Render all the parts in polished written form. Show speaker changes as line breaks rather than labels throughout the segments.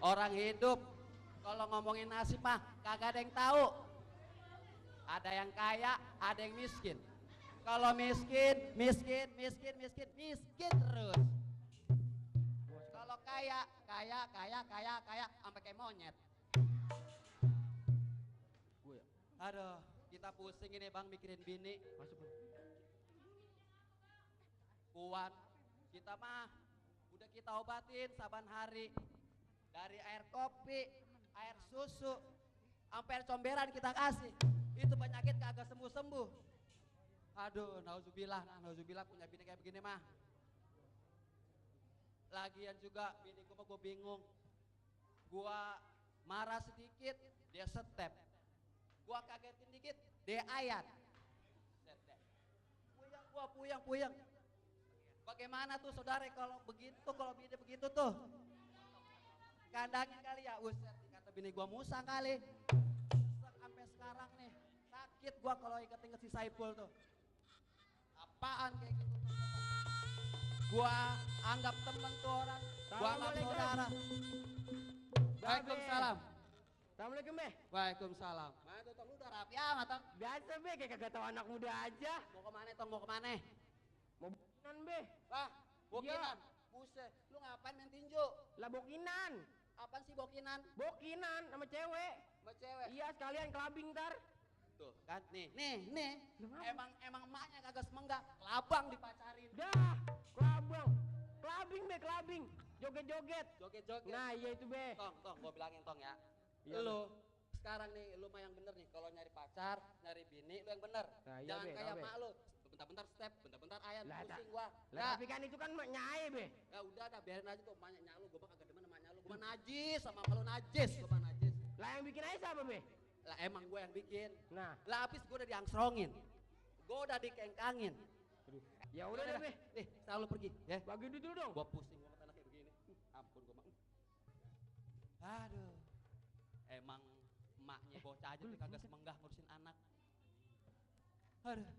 Orang hidup kalau ngomongin nasib mah kagak ada yang tahu. Ada yang kaya, ada yang miskin. Kalau miskin, miskin terus. Kalau kaya sampai kayak monyet.
Gue ya.
Aduh, kita pusing ini bang mikirin bini.
Masuk bang.
Kuat, kita mah udah kita obatin saban hari. Dari air kopi, air susu, sampai air comberan kita kasih. Itu penyakit kagak sembuh-sembuh. Aduh, nauzubillah punya bini kayak begini mah. Lagian juga bini gua mah gua bingung. Gua marah sedikit, dia step. Gua kagetin dikit, dia ayat. Puyeng. Bagaimana tuh saudara kalau begitu, kalau bini begitu tuh? Kandangin kali ya, uset kata bini gua musang kali. Sampai sekarang nih, sakit gua kalau inget-inget si Saipul tuh. Apaan kayak gitu tuh? Gua anggap temen tuh orang, gua anggap saudara. Waalaikumsalam.
Assalamualaikum be.
Waalaikumsalam. Mana tuh tong, lu udah rapi amat tong.
Biasa be, kayak kagak tahu anak muda aja.
Mau kemana tong, mau kemana?
Mau bokinan be.
Wah, bokinan. Buset, lu ngapain main tinju?
Lah bokinan.
Apaan sih bokinan?
Bokinan sama cewek.
Sama cewek.
Iya sekalian kelabing ntar.
Tuh kan, nih. Emang emaknya kagak semenggak, kelabang dipacarin.
Dah, kelabang. Kelabing be, kelabing. Joget-joget.
Joget-joget.
Nah iya itu be.
Tong, gua bilangin tong ya.
Iya,
Lu sekarang nih, lu mah yang bener nih. Kalau nyari pacar, nyari bini, lu yang bener.
Nah, iya,
Jangan
be,
kayak
be.
mak lu. Bentar-bentar step, bentar-bentar ayat,
Lah,
pusing gua.
Lah tapi kan itu kan nyai be.
Ya udah dah, biarin aja tuh emaknya lu. Gua mah kagak demen sama emaknya lu. Gua mah najis sama malu najis. Gua mah najis.
Lah yang bikin aja siapa be?
Lah emang gua yang bikin.
Nah.
Lah habis gua udah diangsrongin. Gua udah dikengkangin.
Ya udah deh be.
Nih, selalu pergi ya.
Bagi duit dulu dong.
Gua pusing banget anak kayak begini. Ampun gua mah. Aduh. Emang emaknya bocah aja tuh kagak semenggah ngurusin anak. Aduh.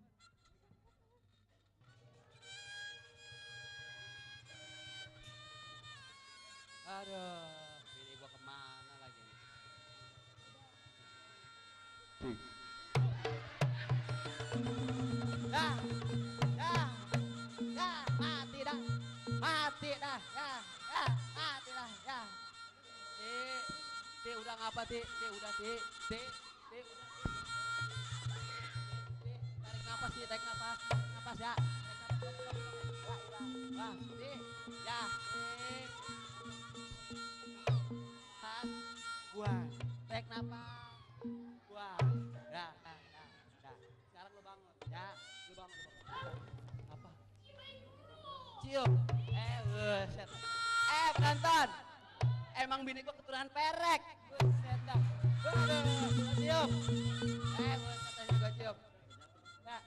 Aduh, ini gua kemana lagi nih? Mati dah, mati dah, ya. Ti, udah ngapa ti, udah ti, udah. Tarik napas ya. Wah, ti, ya, buang, tarik napas, buang, ya. Sekarang lu bangun, ya, lu bangun. Apa? Cium, buset. Penonton, emang bini gua keturunan perek. Buset dah. Aduh, cium. Buset aja gua cium. Ya.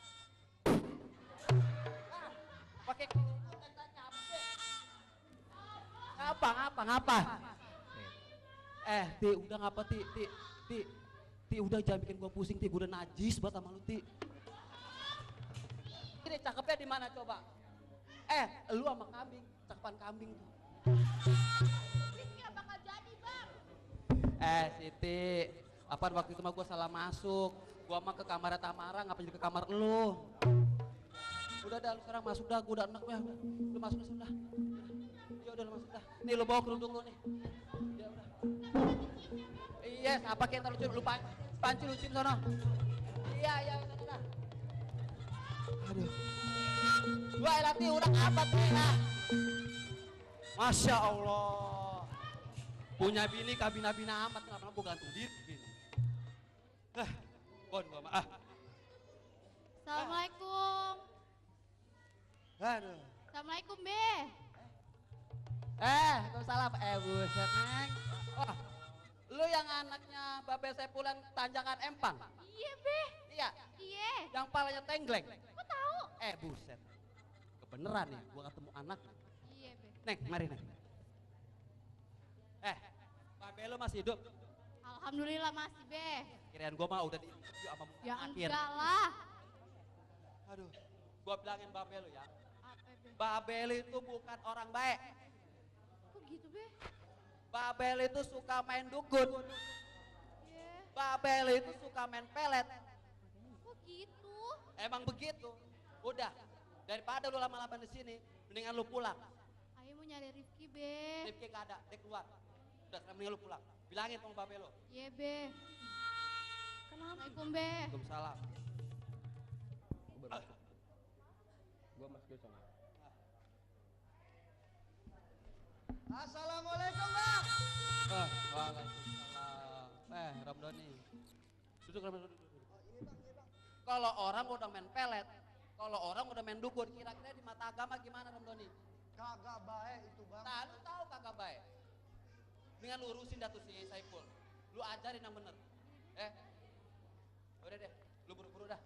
Pakai ngapa? Ti, udah ngapa ti, udah jangan bikin gua pusing ti, gua udah najis banget sama lu ti. Ini cakepnya di mana coba? Lu sama kambing, cakepan kambing tuh.
Ini gak bakal jadi bang.
Siti, apaan waktu itu mah gua salah masuk. Gua mah ke kamar Tamara, ngapa jadi ke kamar lu? Udah dah, lu sekarang masuk dah, gua udah enak ya. Lu masuk dah. Ya udah lu masuk dah. Nih lu bawa kerudung lu nih. Ya udah. Iya, apa kita lu panci lu cium sono. Iya, udah. Aduh. Gua elati udah apa tuh ya? Masya Allah. Punya bini kabina-bina amat, kenapa gua gantung diri begini? Gua mah.
Assalamualaikum.
Aduh.
Assalamualaikum be.
Waalaikumsalam. Buset neng. Wah, lu yang anaknya Babe Sepulan Tanjakan Empang?
Iya be.
Iya.
Iya.
Yang palanya tenggleng?
Kok tahu?
Buset. Kebeneran nih, gua ketemu anak.
Iya be.
Neng, mari neng. Babe lu masih hidup?
Alhamdulillah masih be.
Kirain gua mah udah di sama
Ya
akhir.
enggak lah.
Aduh, gua bilangin Babe lu ya.
Apa be?
Babe lu itu bukan orang baik.
Kok gitu be?
Babel itu suka main dukun.
Ya,
Babel itu suka main pelet.
kok gitu?
Emang begitu. Udah, daripada lu lama-lama di sini, mendingan lu pulang.
Ayo mau nyari Rifki, Be.
Rifki nggak ada, dia keluar. Udah, sekarang mendingan lu pulang. Bilangin sama Babel lu.
Iya, Be. Assalamualaikum, Be.
Waalaikumsalam.
Gua masuk dulu sana.
Assalamualaikum bang.
Waalaikumsalam. Ramdhani. Duduk, Ramdhani, duduk. Kalau orang udah main pelet, kalau orang udah main dukun, kira-kira di mata agama gimana Ramdhani?
Kagak baik itu bang.
Nah, lu tahu kagak baik. Dengan lu urusin dah tuh si Saiful. Lu ajarin yang bener. Udah deh, lu buru-buru dah.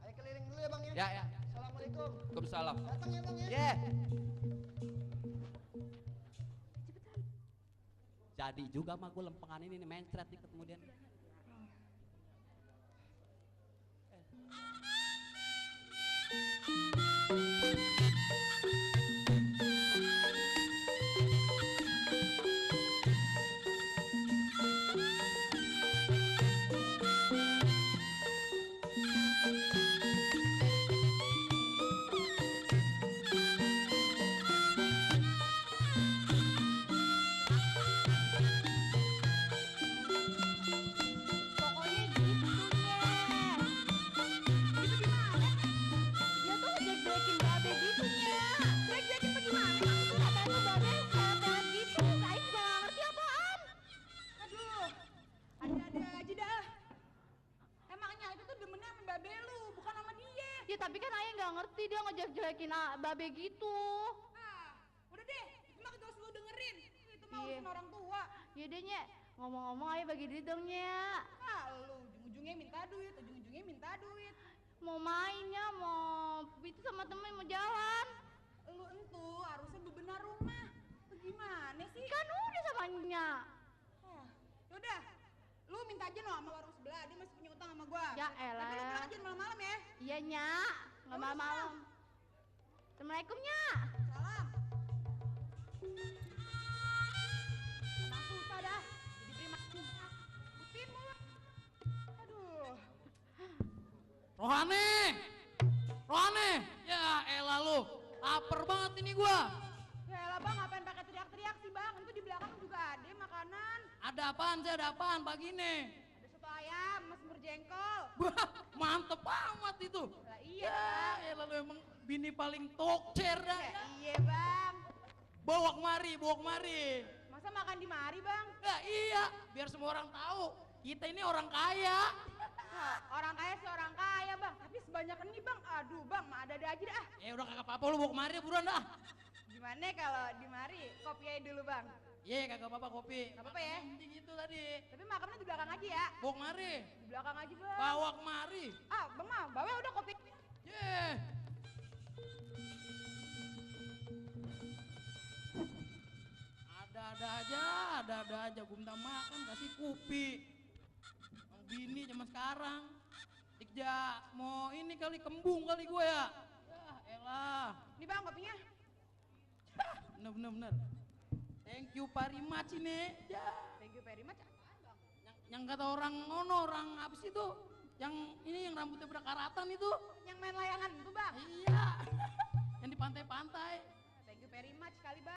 Ayo keliling dulu ya bang ya.
Ya.
Assalamualaikum.
Waalaikumsalam.
Datang ya bang ya.
Yeah. Jadi juga mah gue lempengan ini nih mencret nih kemudian.
Pokoknya gitu nya. Itu gimana? Dia tuh jelek-jelekin Babe gitu nya. Jelek-jelekin bagaimana? Aku tuh katanya Babe pelet-pelet gitu. Saya juga gak ngerti apaan.
Aduh, ada-ada aja dah. Emangnya itu tuh demennya sama Babe lu, bukan sama dia.
Ya tapi kan Ayah gak ngerti dia ngejelek-jelekin Babe gitu.
Ah, udah deh, itu mah gak usah lu dengerin. Itu mah
Iya.
urusan orang tua.
Ya deh nya, ngomong-ngomong Ayah bagi duit dong nya.
Ah, lu ujung-ujungnya minta duit, ujung-ujungnya minta duit.
Mau mainnya, mau itu sama temen mau jalan.
Lu entu harusnya bebenah rumah. Gimana sih?
Kan udah sama nya.
Ah, yaudah, lu minta aja no sama warung sebelah, dia masih punya utang sama gua.
Ya
Tapi lu
elah.
pulang aja malam-malam ya.
Iya nya, nggak
Yaudah,
malam-malam. Assalamualaikum nya.
Salam. Emang susah dah, jadi prima. Putin mulu. Aduh.
Rohane, ya elah lu, lapar banget ini gua.
Ya elah bang, ngapain pakai teriak-teriak sih bang? Itu di belakang juga ada makanan.
Ada apaan sih, ada apaan pagi ini?
Ada soto ayam, sama semur jengkol.
Wah, mantep amat itu.
Lah iya bang.
Ya elah lu emang bini paling tokcer dah.
Ya, iya bang.
Bawa kemari.
Masa makan di mari bang?
Ya iya, biar semua orang tahu. Kita ini orang kaya.
Hah, orang kaya sih orang kaya bang. Tapi sebanyak ini bang, aduh bang, mah ada-ada aja dah.
Ya udah kagak apa-apa, lu bawa kemari buruan dah.
Gimana kalau di mari, kopi aja dulu bang.
Iya kagak apa-apa kopi.
Nggak apa-apa ya?
Yang penting itu tadi.
Tapi makannya di belakang aja ya.
Bawa kemari.
Di belakang aja bang.
Bawa kemari.
Ah bang mah, bawa udah kopi.
Yeah. Ada-ada aja. Gue minta makan kasih kopi. Yang bini zaman sekarang. Dikja mau ini kali kembung kali gue ya. Ya elah.
Ini bang kopinya.
Bener. Thank you very much ini. Ya.
Thank you very much. Apaan bang?
Yang kata orang ngono, orang apa sih itu? Yang ini yang rambutnya berkaratan itu.
Yang main layangan itu bang.
Iya. Yang di pantai-pantai.
Thank you very much kali bang.